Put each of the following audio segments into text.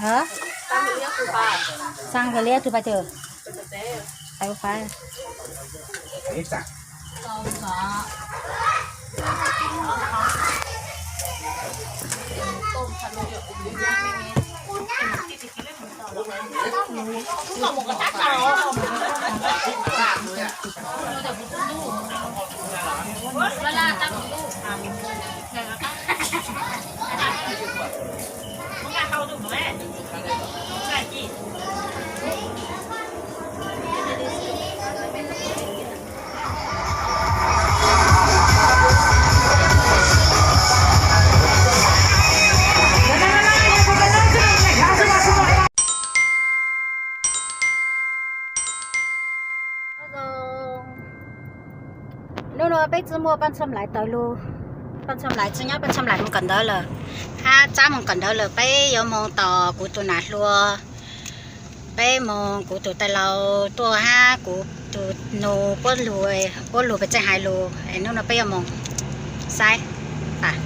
Hả? Xăng rồi liếc tôi phải từ. Phải phải. Hnub no peb txawm muaj Paj Ntxhoo Nplais tawm lug, Paj Ntxhoo Nplais txawm nyob Paj Ntxhoo Nplais moog kawm ntawv lawm, hab Tsab moog kawm ntawv lawm, peb yuav moog tos kuv tug nam hluas, peb moog kuv tug tais laus tuaj hab kuv tug nus puab lug, puab lug peb txeej hais lug es hnub no peb yuav moog saib tas.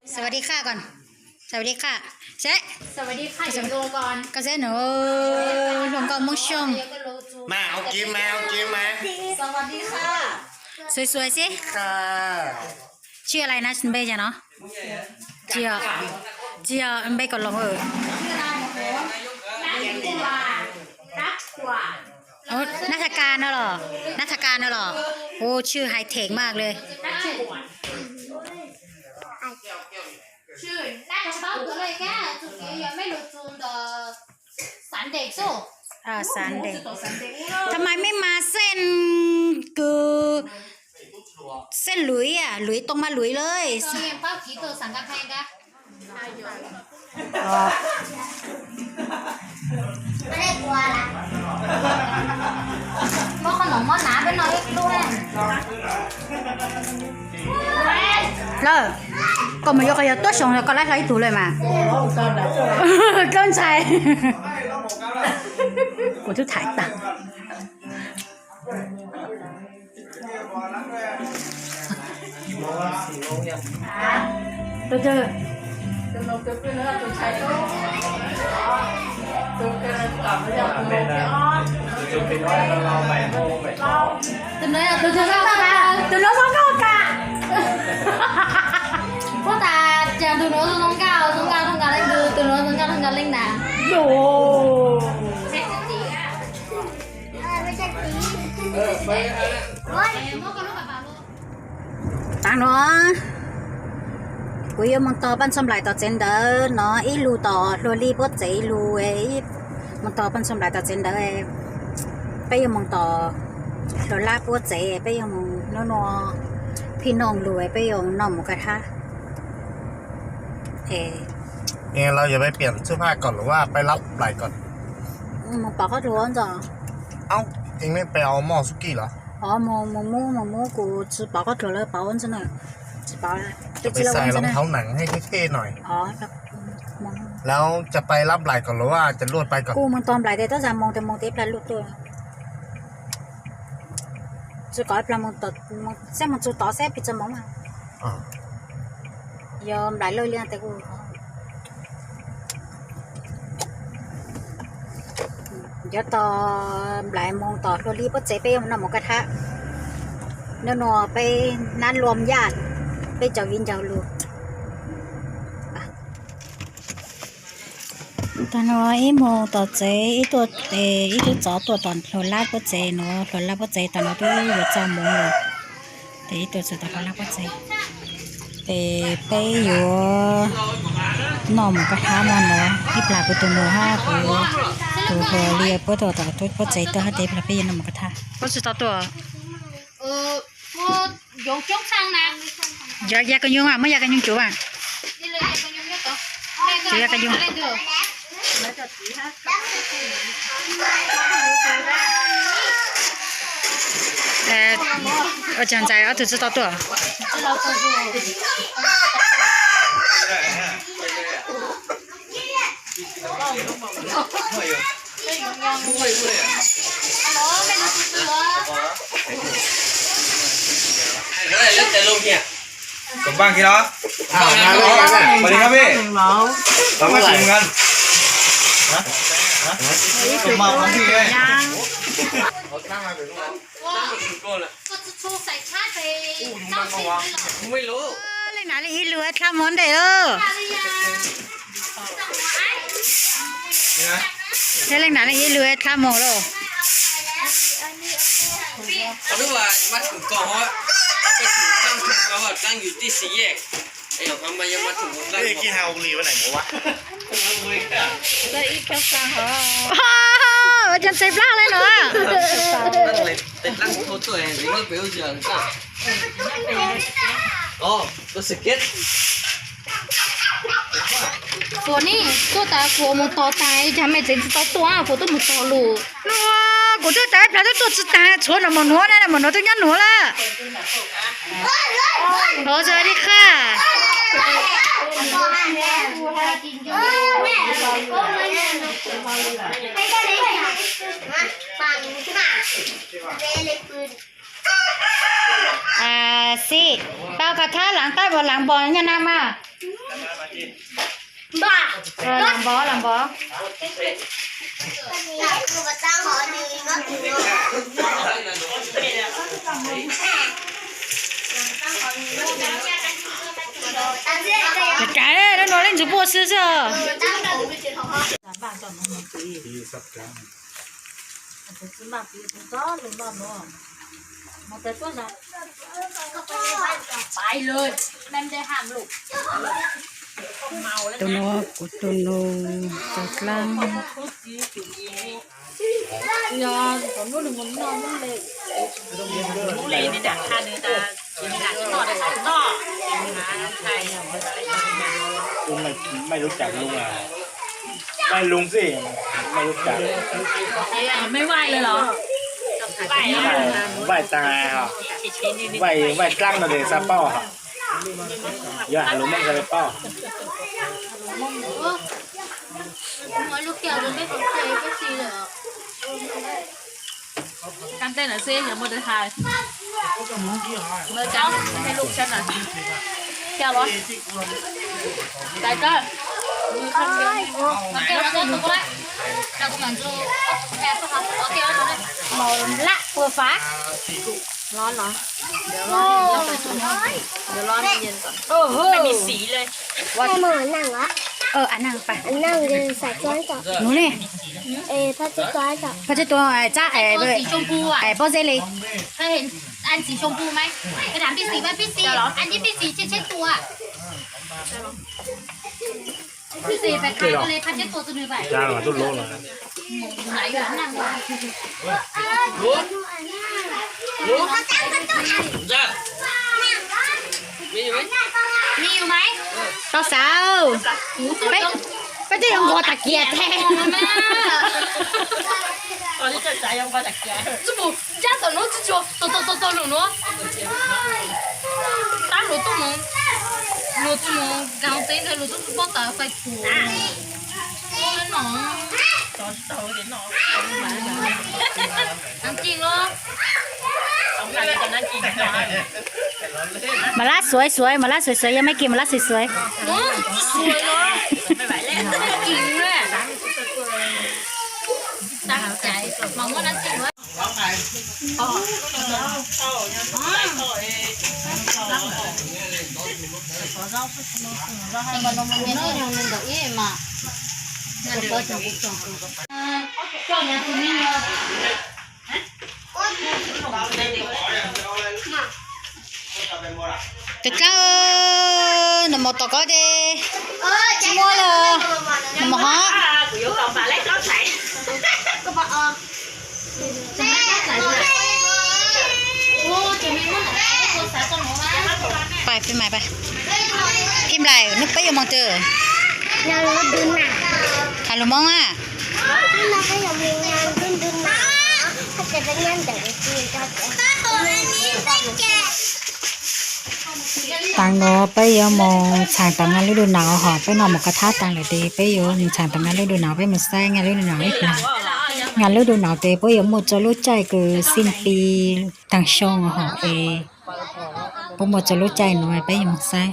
Sawv daws koj, sawv daws koj, seb, koj seb nua, hluas nkauj Moob Xyooj. Sua sua xwb. Tsw lais na npe yog no? Tsis yog, tsis yog npe Kaus Loos. Nab Thaj Ka no los, Nab Thaj Ka no los. Ua tsw hais them maj le. Tha mais mej mas xej kws xej luiv, luiv too mas luiv lawm. Lawm, koj mus yuav qhov yog tuab xyoo koj laib hlo ib tug lawm mas. Dlaab ntshai. Kuv twb tham tag. Tus nuav zoo nkauj kag. Puab tas cas tus nuav zoo nkauj, zoo nkauj zoo nkauj leej twg, tus nuav zoo nkauj zoo nkauj leej na. Taag nuav kuv yuav moog tog Paj Ntxhoo Nplais tom tsev ntawv no ib lug, tom Hluas Lij puab tsev ib lug, moog tog Paj Ntxhoo Nplais tom tsev ntawv. Peb yuav moog tom Hluas Laj puab tsev, peb yuav moog nub nua phij nooj lug, peb yuav noj mus ka thab. Los yog peb piam txuj phaj kom luas peb lab nplais kom mus pov qab dluag ntxo. Ub, ib peb au moj xub kij los? Ov, mus mus mus mus, kuv tsi pov qab dluag lawm, pov ntxo na. Tsi pov, peb tsi lab ntxo na. Hauv neeg hej hej no. Lawv ca pais lab nplais kom luas, ca luaj pais kom. Kuv mus tog nplais tes tab zag moog tes moog tes plag luaj tuaj. Tsi kom plag moog, seb moog txug tod seb plig txog moog mas. Yog nplais lawj li tes kuv yuav tog nplais moog tom Hluas Lij puab tsev, peb yuav noj mus ka thab. Nub nua peb nab luam yaj, peb cov viv ncaus lug. Tag nua ib moog tom tsev, ib tug, ib tug txov tuaj tom Hluas Laj puab tsev nuav, Hluas Laj puab tsev tag nua twb yuav txog moog lawm. Tes ib tug txog tom Hluas Laj puab tsev, tes peb yuav noj mus ka thab mog nuav. Ib plag kuv tug nus hab kuv tug Hluas Lij puab tuaj tom puab tsev tuaj hab tes ib plag peb yuav noj mus ka thab. Puab tsi tau tuaj. Yog ya koj nyuj, muab ya koj nyuj cuv a. Cuv ya koj nyuj. Ua caag ntxais ob tug tsi tau tuaj. Kom npaj kiag los. Sawv daws nyob zoo, sawv daws nyob zoo. Leej nav leej ib lug dlha mov ntev lawm. Leej nav leej ib lug dlha mov lawm. Ua cas ntxhais plab le no. Fuas ne, tuaj tas fuas mus tos tas, cas me tsev tsis tau tuaj, fuas tuaj mus tos lus. Kuv tuaj tas ib plag tuaj tuaj tsis tas, tshuav no mos nuav na, mos nuav tuaj nyob nuav lawm. Ov, sawv daws li qha. Xib, tau koj thab lav taib npos lav npos nyob na mas. Lav npos, lav npos. Cas nub nua leej ntsis puaj xwb xwb. Tus no kuv tus no, tus dlaab. Mej lub cas lub, mej lub xij, mej lub cas. Vaij taag, vaij dlaab no tes xaav paub, yuav has lus Moob xaav paub. Cab tej ntawd xwb yog muaj tus hais. Cab tej lub cab ntawd. Cab los. Tais koj. Mauv lab pua fav. Los no. Los no. Mus li. Phaj Tseb Tuam, tsab pob zeb li. Anh chị Sông Pu mấy? Cái đám Bixi, Bixi, anh với Bixi chết chết tua. Bixi phải khai con lê phát chết tua tụi nư vậy. Nhiều mấy? Tau xav. Peb, peb twb yuav nquag tag kiag thiab. Tsis pum, ncaj tom nuav tsis tshua, tau tau tau lwm nuav. Tab luag tuaj mus, luag tuaj mus kaag teb ntawd luag tuaj pob taws fais pum. Nov, nov tsis tau, nov tsis tau. Mas lab xuav xuav, mas lab xuav xuav, yog mej kis mas lab xuav xuav. Tus dlaab, nus maum tom koj ces tsis muaj lawm, nus maum hov. Pais, peb mas pais. Phim Nplaim, hnub peb yuav moog twg? Tham lus Moob na. Tav no peb yuav mus txhais tau nqa lub du nau hos peb noj mus koj thab tas lawm ces peb yuav mus txhais tau nqa lub du nau, peb mus saib nqa lub du nau ib pliag. Nqa lub du nau ces peb yuav muaj txog lub caij kws xij pis taag xyoo hos es peb muaj txog lub caij no peb yuav mus saib.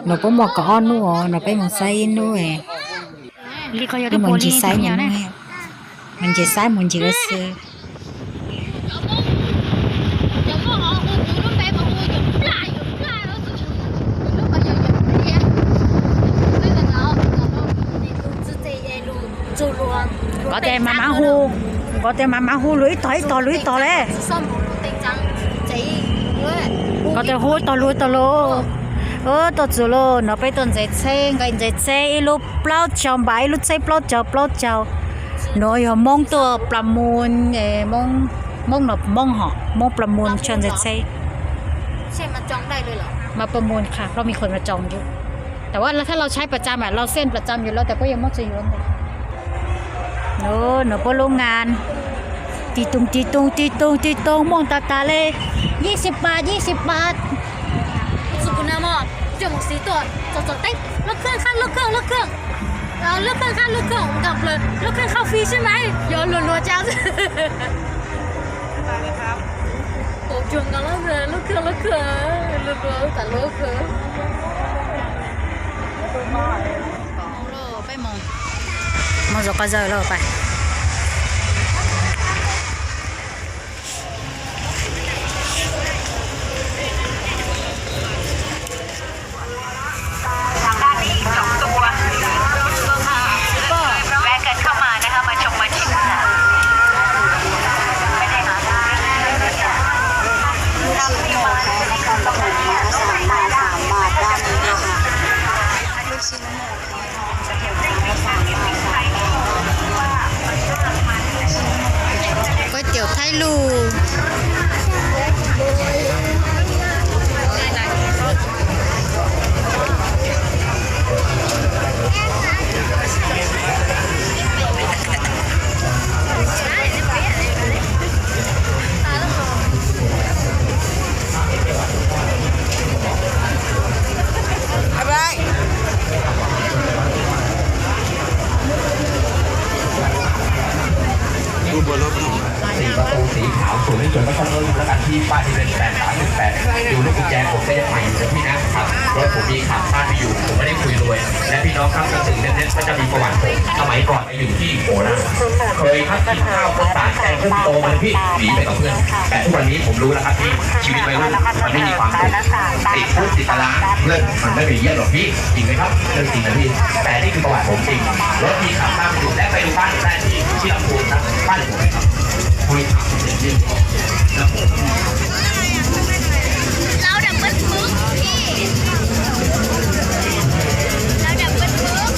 No peb muaj kaum ob hnub os, no peb mus saib ib hnub. Mus ntsis saib, mus ntsis saib mus ntsis ua xwb. Koj tes mas mam hu, koj tes mas mam hu lug ib tog ib tog lug ib tog le. Koj tes hu ib tog lug ib tog lug. Tuaj txug lug no peb tuaj ntxeev tsheb, nqe ntxeev tsheb ib lub plaub caug npam, ib lub tsheb plaub caug plaub caug. No yog Moob tuaj plas mus, Moob no Moob hos Moob plas mus tshaj ntxeev tsheb. Mas plas mus qha plaub mi khuas mas tsoom yus. Tam ua thaj lawv tshaib plas tsam mas lawv xej plas tsam yus lawv tas puab yuav muab tsi yuav ntag. No puab lub ngas tig toog tig toog tig toog tig toog moog tas tas le. Yib sib pas, yib sib pas. Lub kheej qha lub kheej, lub kheej, lub kheej qha lub kheej, nkam plaws lub kheej qha fis sib mas yog luag luag cas. Lub kheej, lub kheej, luag luag tas lub kheej. Moog zoo qhov zawg lawm pas. Kuab tiav thaib lug.สี่ประตูสีขาว ศูนย์ ให้ชวนก็ชอบรถดูแล้วกันที่ป้ายทะเบียน แปดสามหนึ่งแปด ดูลูกกุญแจผมก็ยังใหม่อยู่นะพี่นะ ครับ รถผมมีขับบ้านไม่อยู่ ผมไม่ได้คุยรวย และพี่น้องครับหนังสือเล่มนี้ก็จะมีประวัติผมสมัยก่อนไปอยู่ที่โคราช เคยครับกินข้าวครบสามแกงกุ้งโตมาเลยพี่ หนีไปกับเพื่อน แต่ทุกวันนี้ผมรู้แล้วครับพี่ ชีวิตวัยรุ่นมันไม่มีความสุข ติดคุกติดตาราง เพื่อนมันไม่ไปเยี่ยมหรอกพี่ จริงไหมครับ เรื่องจริงนะพี่ แต่นี่คือประวัติผมจริง รถพี่ขับข้ามไปดู และไปดูบ้านได้ที่ ที่ลำพูนครับ บ้านผมครับ คุยถามเสร็จเรียบร้อย แล้วผม เราดับเบิลทุกข์พี่ เราดับเบิลทุกข์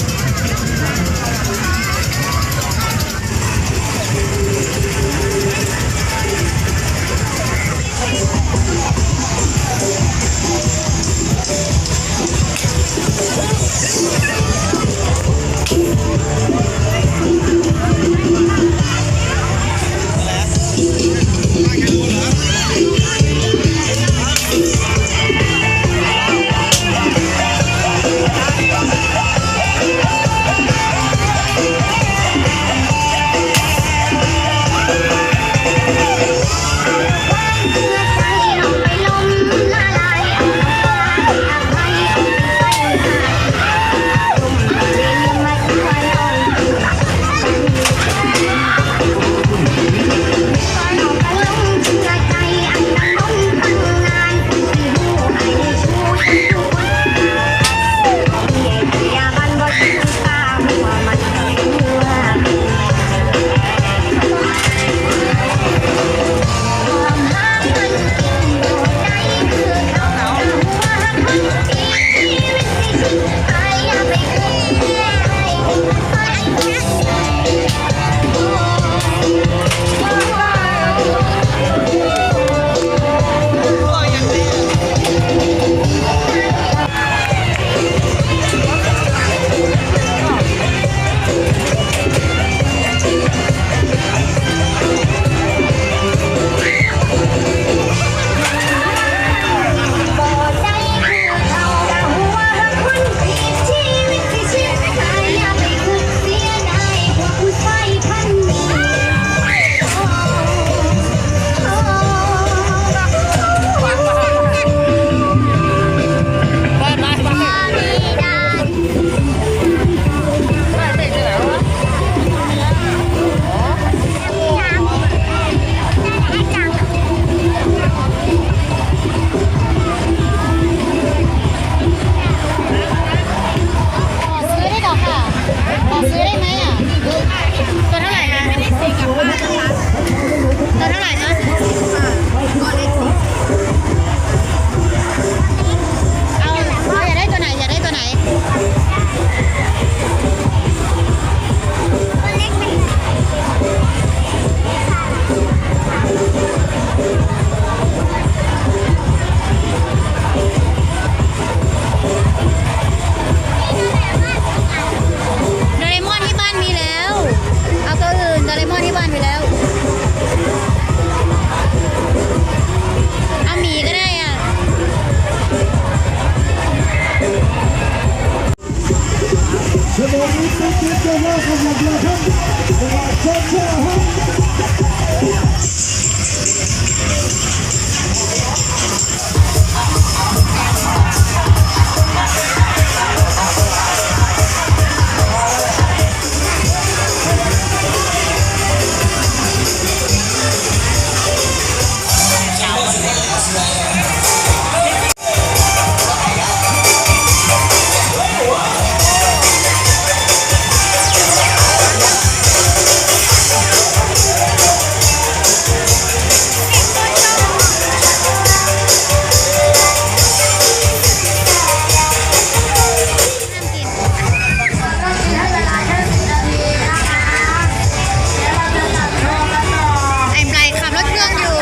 ไอ้ไบรท์ขับรถเครื่องอยู่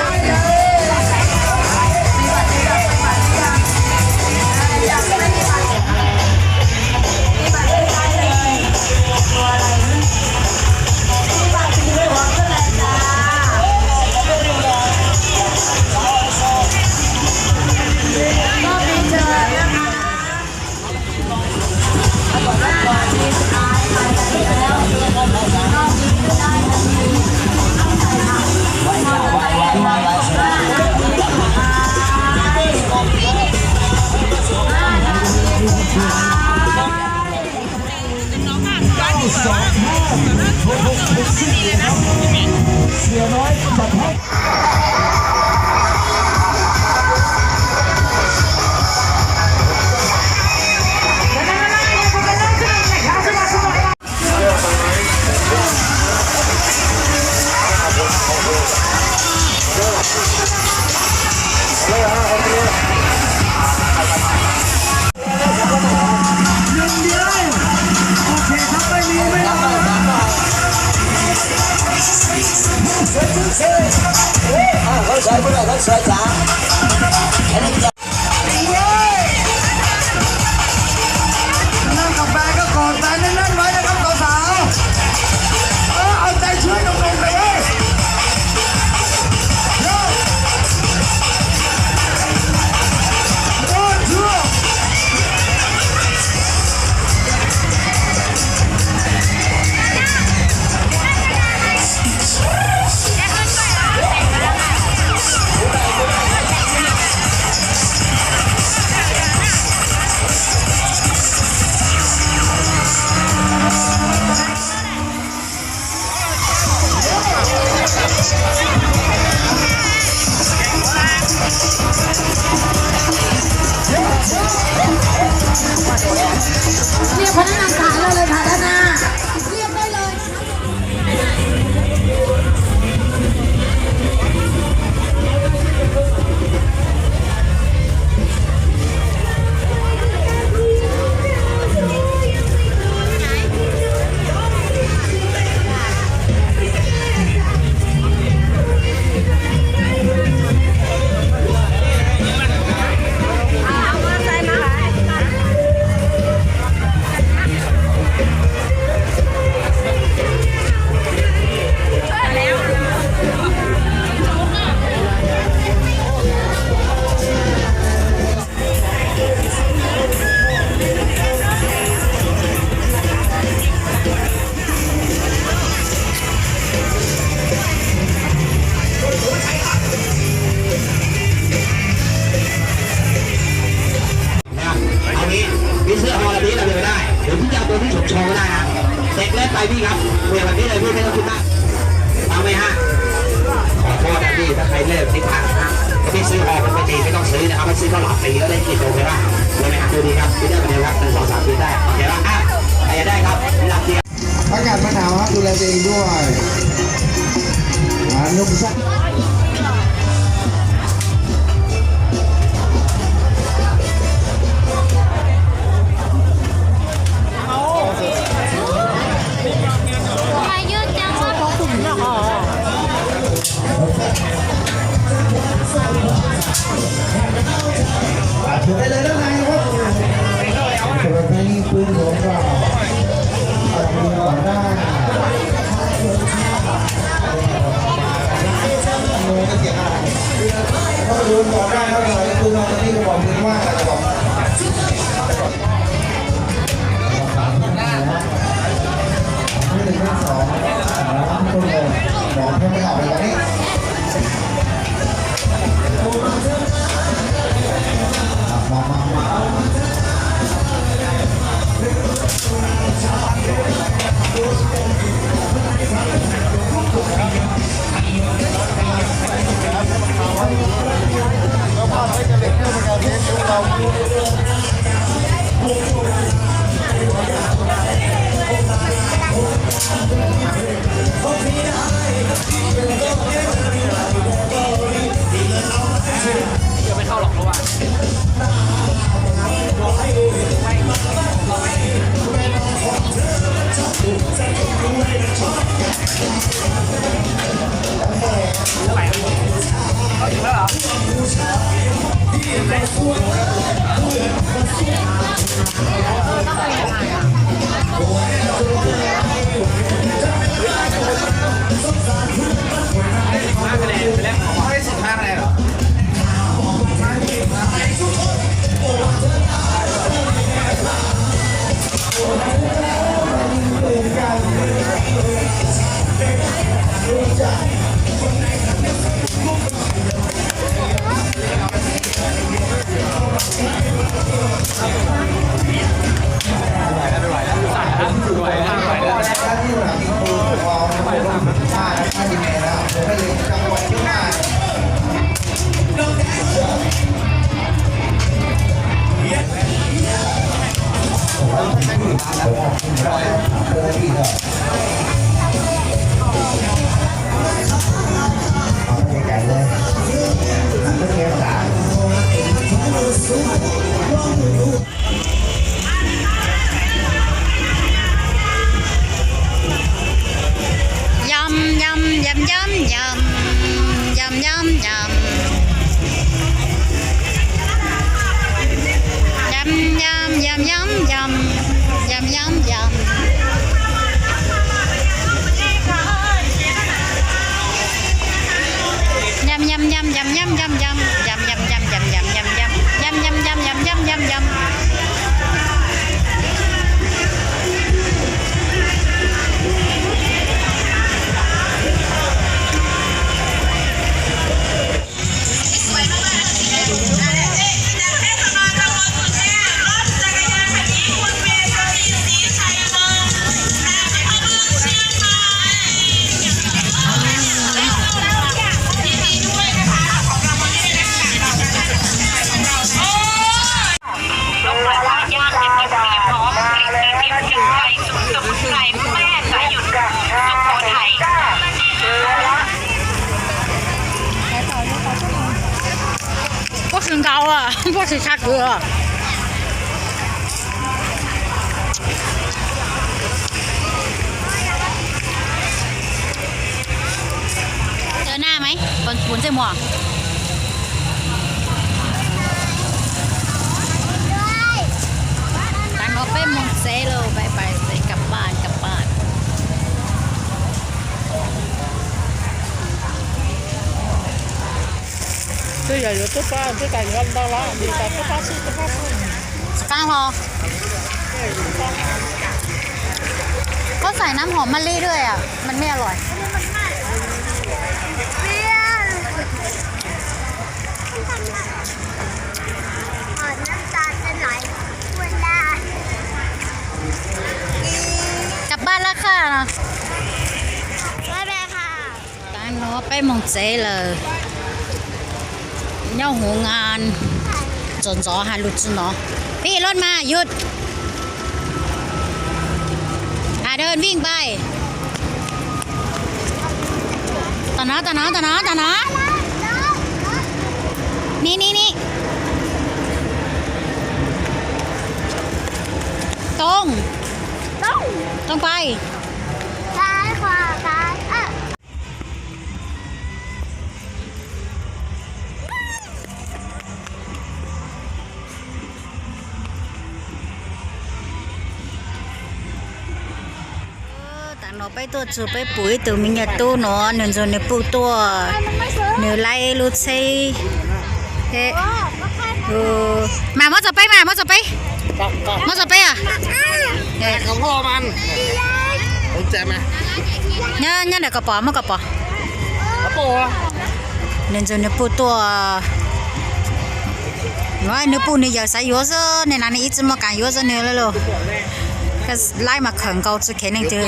เก้าสองห้าหกหกหกสี่นะครับ เสียน้อยจัดให้ Năm cặp ba các cô tay nâng nâng với các cô giáo. Ơ, ông tay chuối nông nông này. Ơ, chưa. Ria พนักงานขายเลยเลยค่ะด้านหน้า เรียกได้เลยนะคะ เอางี้ พี่เสื้อฮอลล์พี่เราเดินไม่ได้ เดี๋ยวพี่จะเอาตัวพี่ผมโชว์ก็ได้นะ เด็กเล่นไปพี่ครับ เหวี่ยงแบบนี้เลยพี่ไม่ต้องคิดมาก เอาไหมฮะ ขอโทษนะพี่ ถ้าใครเล่นติดพันนะ ถ้าพี่ซื้อฮอลล์ผมก็ดี ไม่ต้องซื้อนะครับ ไม่ซื้อก็หลับฟรีก็ได้กิน โอเคป่ะ เลยไหมครับ ดูดีครับ พี่ได้คนเดียวครับ หนึ่ง สอง สาม พี่ได้ โอเคป่ะ อ่ะ ใครจะได้ครับ หลับเดียว อากาศมันหนาวครับ ดูแลตัวเองด้วย อ่า หนุ่มสาว ทำไมยืดจังวะ เชิญได้เลยด้านในนะครับ เชิญได้ที่ปืนของเรา ออกเรือก่อนได้ เ Yum, yum, yum, yum, yum. Yum, yum, yum, yum. Yum, yum, yum, yum, yum. Yum, yum, yum. Yum, yum, yum, yum, yum, yum, yum. Yum, yum, yum, yum, yum, yum, yum. Yum, yum, yum, yum, yum, yum, yum. Lục Ngạn Thọ Nham những niềm vui hiếm hoi, lịch sử hiếm hoi, sung sục ngày mẹ đã hюt Sukhoi. Pob tw nkaus, pob tw tshaj kwv. Ntawm na maiv puv ntsej muag. Tav no peb moog tsev lawm, peb pais tsev kab paj kab paj. Twb yog yuav tub pab, twb tas yuav ntau lawm, tas tub pab xwb, tub pab xwb. Qaab hlo. Có phải nấm hổ maliด้วยอ่ะ มันไม่อร่อย Kab paj laj qhaj no. Tav no peb moog tsev lawm. Nyob huv ngaa, txom ntxov has lug tsi nov. Peb loj mas yug. Has dawb vij npais. Tam no, tam no, tam no, tam no. Ni, ni, ni. Tooj. Tooj pais. Tav no peb tuaj txug peb pum ib tug me nyuam tub no, nwg ntxuag nwg puj tuaj, nwg laib lub tsheb. Mas muab tso peb, mas muab tso peb, muab tso peb os. Nyob, nyob ntawm koj pom, muab koj pom. Nwg ntxuag nwg puj tuaj, nwg puj nwg yawm xav yuav xwb, nwg na nwg ib tsi muaj kaam yuav xwb nwg lawm lauj. Laib mas khawm nkaus tsis khev leej twg.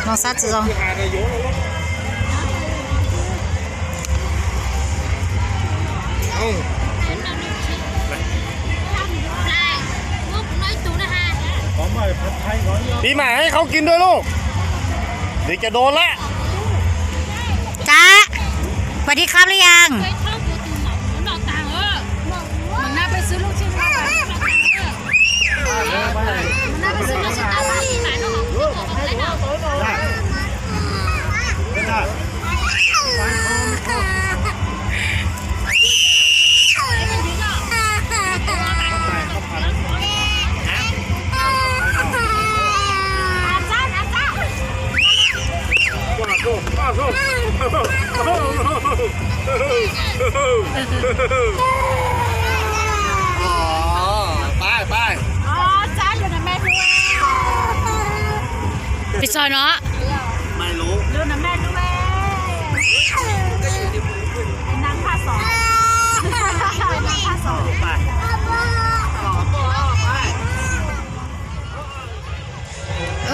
Mloog sab tsis zoo. Pib mas hais qhov kis ntawd lauj. Vim cov dov lawm. Tsa, pais thib khab li as. Peb txog no.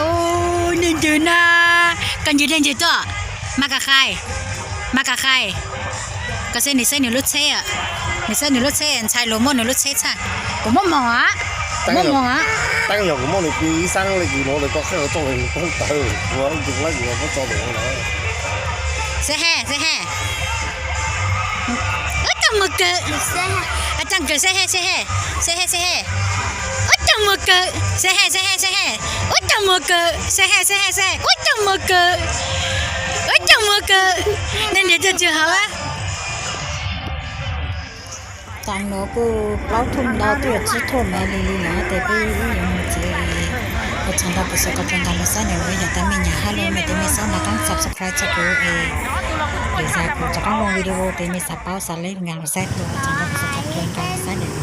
Ub, nws ntws na, koj ntws dej ntws tuaj, mas ka khai, mas ka khai, koj saib nws saib nws lub tsheb, nws saib nws lub tsheb ntshai luag muab nws lub tsheb tshaj, kuv muab moog a, kuv muab moog a. Teeb yog kuv muab nws ib xab li kws nuav lawm koj qheb tau tawv kuv tus laib kuv muab tso lawm. Seb he, seb he. Ub tau mus kawg. Ub tau kawg seb he, seb he, seb he, seb he. Ub tau mus kawg seb he, seb he, seb he. Ub tau mus kawg seb he, seb he, seb he. Ub tau mus kawg, ub tau mus kawg. Nej niam tuaj tsis hauv. Tav nuav kuj plaub thum ntau twb yuav tsib thum me li li lawm ces peb yuav mus tsev. Ua tsaug ntau kws xav koom tau nkaag lug saib nws, yog tas mej nyam hab lug mej tes mej xav nrog qaab subscribe txug kuv es, kuv rov qaab lug video tes mej xav paub xav le nkaag lug saib kuv, ua tsaug ntau kws xav koom tau nkaag lug saib nws.